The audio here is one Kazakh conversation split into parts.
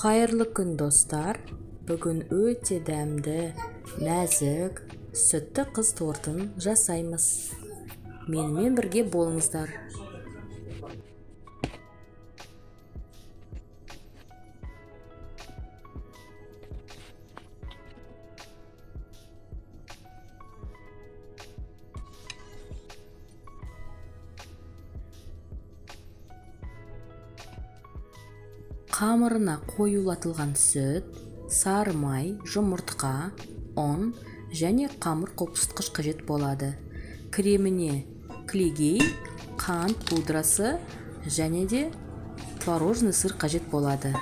Қайырлы күн, достар! Бүгін өте дәмді, нәзік сүтті қыз тортын жасаймыз. Менімен бірге болыңыздар. Қамырына қоюлатылған сүт, сары май, жұмыртқа, ұн және қамыр қопсытқыш қажет болады. Креміне кілегей, қант пудрасы және де творожный сыр қажет болады.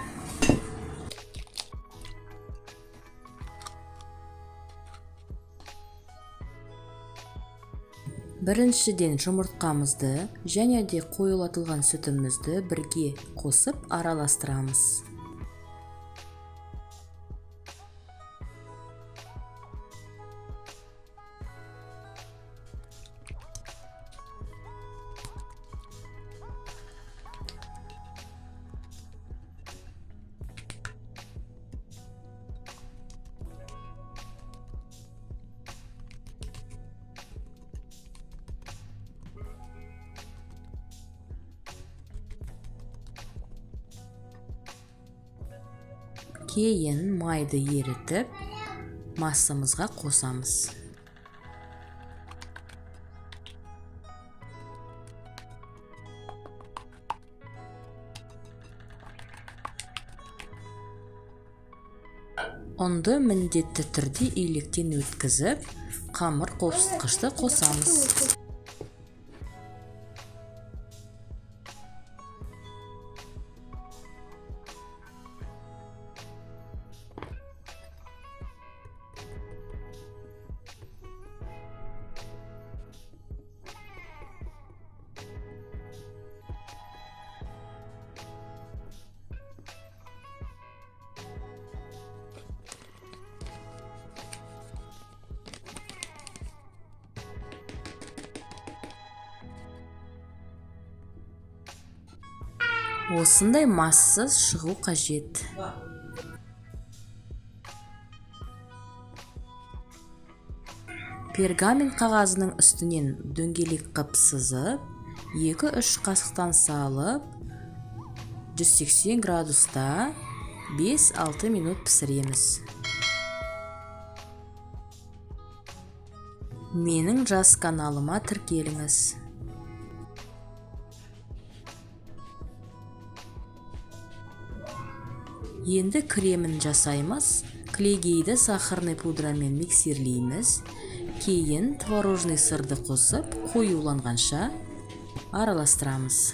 Біріншіден, жұмыртқамызды және де қоюлатылған сүтімізді бірге қосып араластырамыз. Кейін майды ерітіп, массамызға қосамыз. Ұнды міндетті түрде електен өткізіп, қамыр қопсытқышты қосамыз. Осындай масса шығу қажет. Пергамент қағазының үстінен дөңгелек қып сызып, 2-3 қасықтан салып, 180 градуста 5-6 минут пісіреміз. Менің жас каналыма тіркеліңіз. Енді кремін жасаймыз. Кілегейді сахарный пудрамен миксерлейміз. Кейін творожный сырды қосып, қоюланғанша араластырамыз.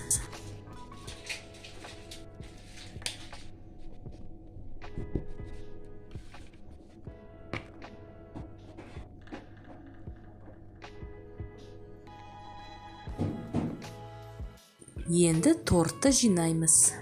Енді тортты жинаймыз.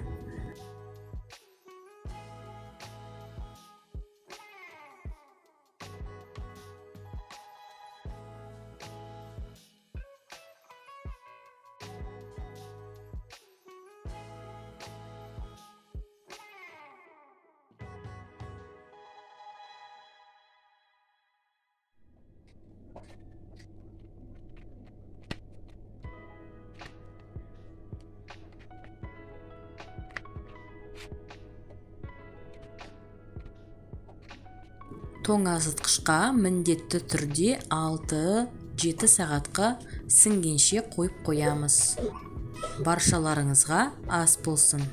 Тоңазытқышқа міндетті түрде 6-7 сағатқа сіңгенше қойып қоямыз. Баршаларыңызға ас болсын.